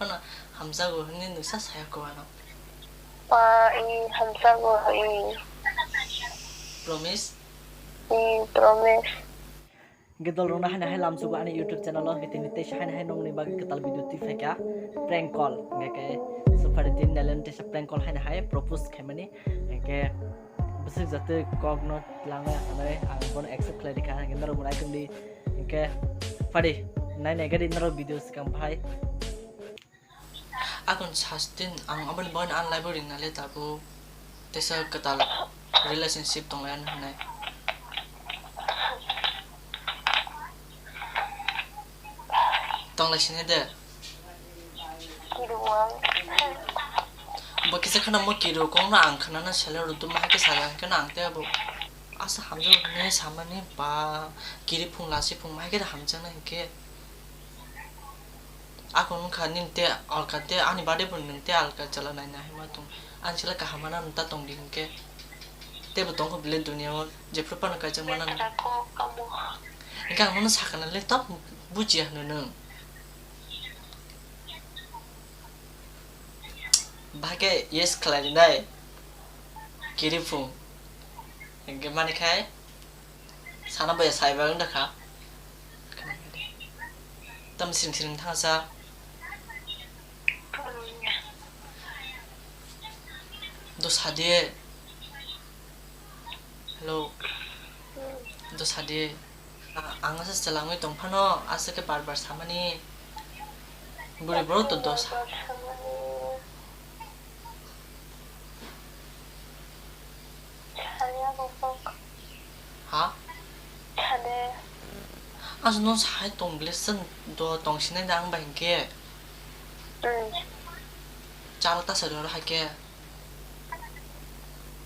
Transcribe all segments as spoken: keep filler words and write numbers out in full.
Ano hamjago hwnwi nwsa saya ko ano. Pa, i hamjago, i. Promise? I, promise. Hingke dol rokno haino hai lamsugo ani YouTube channel o, hingke tini teisa haino hai nongni bagwi kwtal video twi phaikha, prank call. Hingke ke super din nelen teisa prank call haino hai propose khaimani. Hingke bwswk jatwi kokno langwi hwnwi ang bono accept khlai rikha, hingke norok bo nai tongdi. Hingke phadi nai nai gadi norok video swkang phai. Akon sastin ang aboni bagwi ang life o ringna le tabuk teisa kwtal relationship tonglayan hwnwi. Tonglai sini de. Kiru ang. Bo kisa khana mo kiru kong no ang khana na sele ru dum hai ke saga ke na ang te abo. Asa hamjak ne samani ba kiri phung lasi phung mai ke hamjak na ke. Ako wngkha nini tei alka tei ani bade bo nwng tei alka chwla naina hima tong. Ani chwla kaham mana nwng ta tongdi hinkhe. Teibo tongkha belai duniya o jephru phano kaijak mana nwng. Letra kok kamo. Hinkhe ang nono sakha na le tok bujiya hwno nwng. Bahai khe yes khlai rinai. Kiri phung. Hinkhe mani khai. Sana bai saiba wng dakha. Tam siring siring thangsa. Do sadi. Hello. Do sadi. A-, ang asa chalangwi tongphano, asa khe bar bar samani. Buri borok to dosa. Saya rokok. Ha? Sade. Asa no sai tong bile sen do tong sinai da ang bai hinkhe. Hmm. Chal ta sari oro hai khe.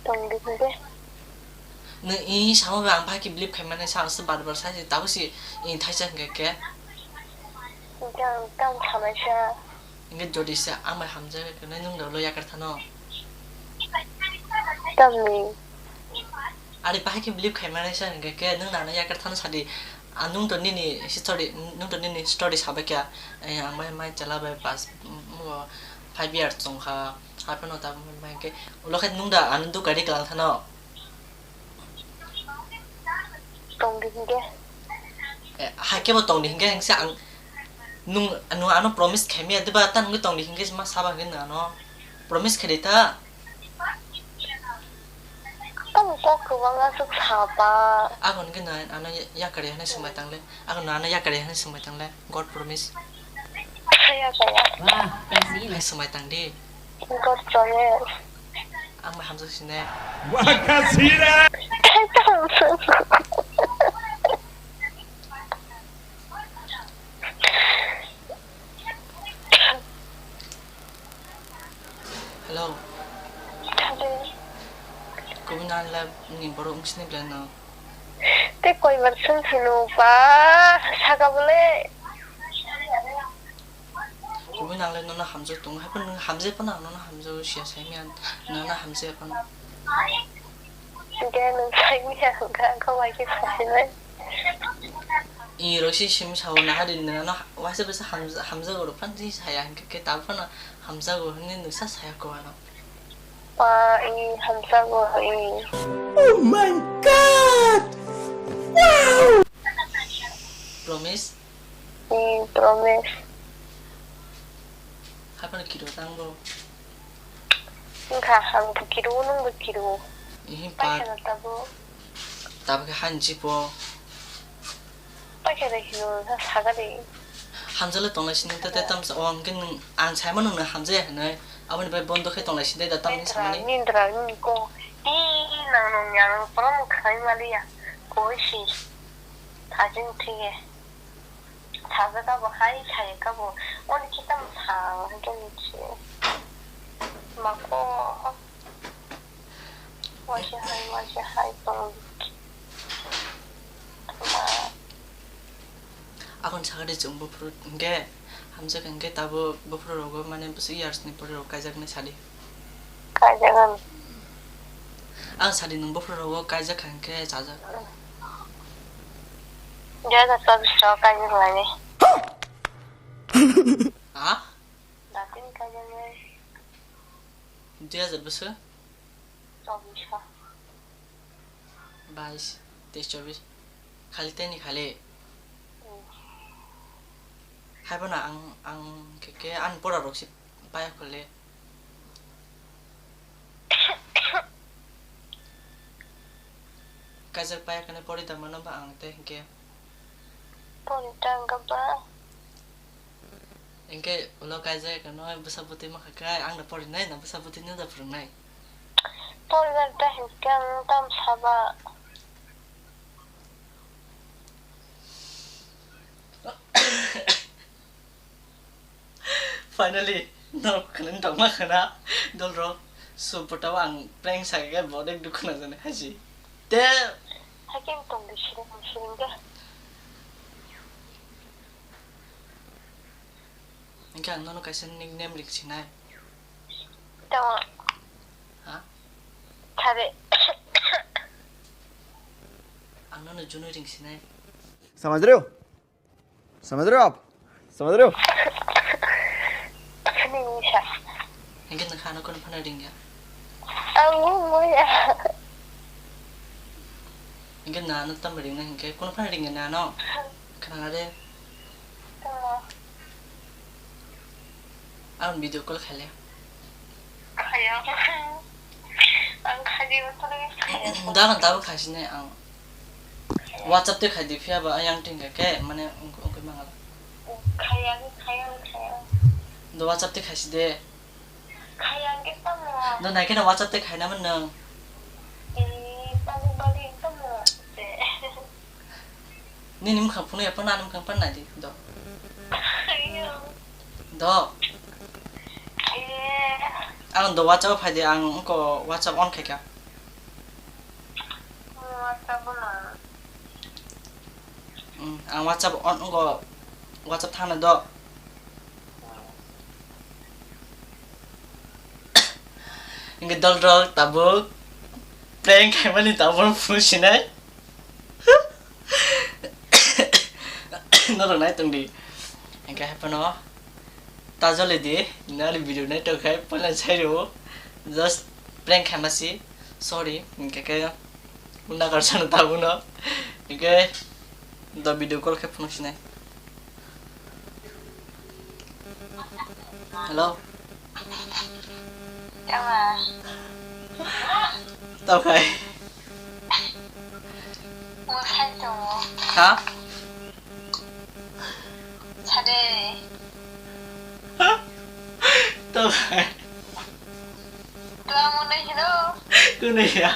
Tong di hinkhe. Nw i samo ba ang bai khe believe khai mani sa ang se bar bar sai se tabo si i thaisa hinkhe khe. Hinkhe ang tamo samai sa. Hinkhe jodi se ang bai hamjak khe nai nwng da lo yakar thano. Tamni. Ari bahai khe believe khai mani sa hinkhe khe nwng nana yakar thano sadi. A nwng to nini history, nwng to nini story sabai khe, eh, ang bai mai chwla bai pas, mm, five years chwng kha. Haphano tabuk hinkhe ulo khe nwng da ano dukari kwlang thano. Tongdi hinkhe. Eh, hai khe bo tongdi hinkhe, hinkhe ang nwng, nwng ano promise khaimya diba, ta nwngwi tongdi hinkhe ma saba hinkhe nwng ano promise khaidi ta. Tamo kok kwbang aswk saba. Agon khe nwng ano yakari hwnwi swngbai tangle. Agon nwng ano yakari hwnwi swngbai tangle. God promise. Kaya kaya. Wah, kasih. Hai swngbai tangdi. God promise. Ang bai hamjak sine. Wah, kasih. Hello. Hello. Kubui nang le ni borok wng sini belai no. Te koi bar sung sunu pa saka bole. Kubui nang le nono hamjak tongo hai phano nwng hamjak phano ang nono hamjak sia sai miya nono hamjak phano. Hingke nwng saimanya hwnkha, kok bai khe sasinai. I rok si simi sao, nahari nwng ano waisa bwsa hamja-, hamjago rok phano si saya, hingke khe tabuk phano hamjago hinwi nwng sa saya kok ano. Pa, i hamjago, i. Oh my God! Wow! Promise? I, promise. Hai phano kiro tang bo. Wngkha, ang bo kiro, nwng bo kiro. Ihi pa. Paisa no tabuk. Tabuk khe haini chipo. Paisa no hino, sa sagadi. Hamjale tonglai sini tete tamsa, o hwnkhe nwng, ang saimano nwng hamjaya hinwi. Aboni bai bondo khe tonglai sini da tamni samani. Nindra, nindra, nini ko. Ih, nang nung yang, poro mwkhwlai maliya. Koi si. Thajin thige. Sajak abo hai, sayaka bo. Oni kita msang, hingke michi. Mako. Waisa hai, waisa hai, tong. Aboni sakadi chwng buphuru hingke, hamjak hingke tabuk buphuru rogo mane bwswk years ni pore rok kaijaknai sadi. Kaijagan. Ang sadi nwng buphuru rogo kaijak kha hingke chajak. Dui hazar chobbish o kaijak laini. Ha? Dui hajar bwswk? Chobbish. Bais, teis, chobbish. Khali tei ni khali. Hmm. Hai bono ang, ang khe, khe ani pora rok se paya khole. Kaijak paya kane pori da mano ba ang tei hinkhe. Pori ta wngkha ba? Hinkhe ulo kaijak kano bwsa bwtwi ma kha khe ang da pori nai na bwsa bwtwi no da phwrwng nai. Pori da ta hinkhe ang tam saba. Finally, norok khwlwng tongma khwna, dolrok, so, photo ang prank sakhe bo dek dukhu na jani haji. Te. Haikhe tong di siring siring de. Hinkhe ang nono kaisa nickname ring sinai. Tamo. Ha? Thare. Ang nono Junu ring sinai. समझ रहे हो? समझ रहे हो आप? समझ रहे हो? Sini Misha. Hinkhe nwng khano kunu phano ringya? Ang mungya. Hinkhe nano tamo ringna hinkhe kunu phano ringya nano? Khana de. Tamo. Ang video call khaile. Khaya. Ang khadi utuli khaya. Dagan tabo khaisine ang. WhatsApp te khaidi phiya ba ayang tingka ke mane ungkoi mangala. Khaya, khaya, khaya. Do WhatsApp te khaisi de. Khaya ke tamo. Do nai ke na WhatsApp te khaina man nang. Eh, tamo bali tamo. Nini mwkhang phunukya phano ani mwkhang phano naidi do. Ayo. Do. Eh. Ang do WhatsApp o phaidi ang wngkha WhatsApp on khaikha. WhatsApp o na. Hmm, ang WhatsApp on wngkha WhatsApp thangna do. Hinkhe dolrok tabuk prank khaimani tabuk phunuk sinai. Norok nai tongdi. Hinkhe haiphano ta joli di, nini video nai tongkhai poila sai rwo. Just prank khaima si. Sorry. Hinkhe khe Unda karsano tabuno. Hinkhe do video call khe phunuk sinai. Hello. Tama. Tamo khai? Mwsai tongo. Ha? Sade. Tamo khai? Tamo nai hino. Kunu ya.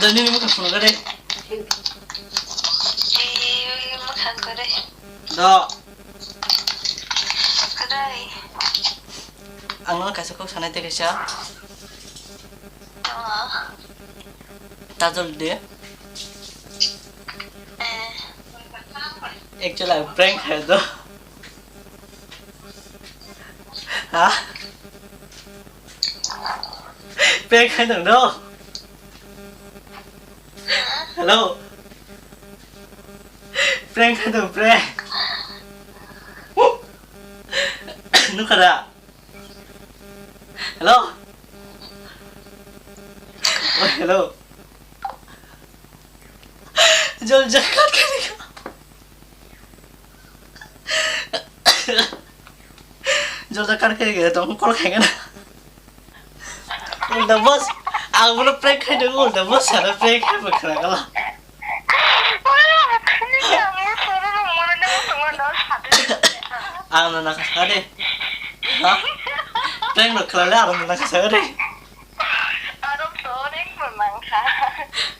Dani ni muka phone gade. Eh, muka gade. Do. Kadai. Ang no kaisa kok sanai te kaisa. Tamo. Tajol de. Eh. Actually, I prank hai do. Ha? Prank khai tong do? Hello? Prank khai tong, prank. Nukha da? Hello? Oh, hello. Jol jol kat khai tong. Jol jol kat khai tong, call khai na. Ulta boss, ang bono prank khai tong, ulta boss sana prank khai bo khna kala. Ang no nakha sa de. Ha? Prank no khlai le ang no nakha sa de. Aro to ring bo nang kha.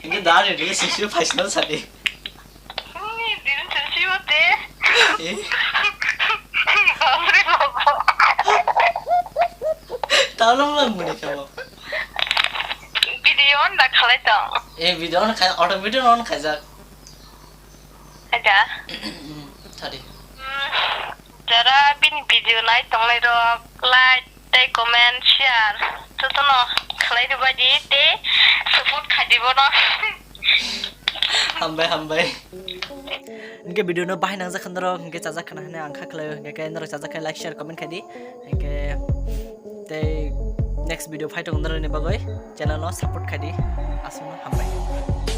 Ini dari relationship phaisna sadi. Ni din sisi ute. Eh? Babre baba. Talo ma muni kabo. Video on da khalai tong. Eh, video on khai, auto video on khai jak. Aja. Tadi. Hmm. Jara bini video nai tongnai rok like tei comment share jotono khlai rwbaidi tei support khai di bono. Hambai, hambai. Hingke video no bahai nangjak kha norok, hingke chajak khana hinwi ang kha khlaio, hingke norok chajak khe like, share, comment khai di. Hingke tei next video phai tongo norokni bagwi, channel no support khai di. Aswkno hambai.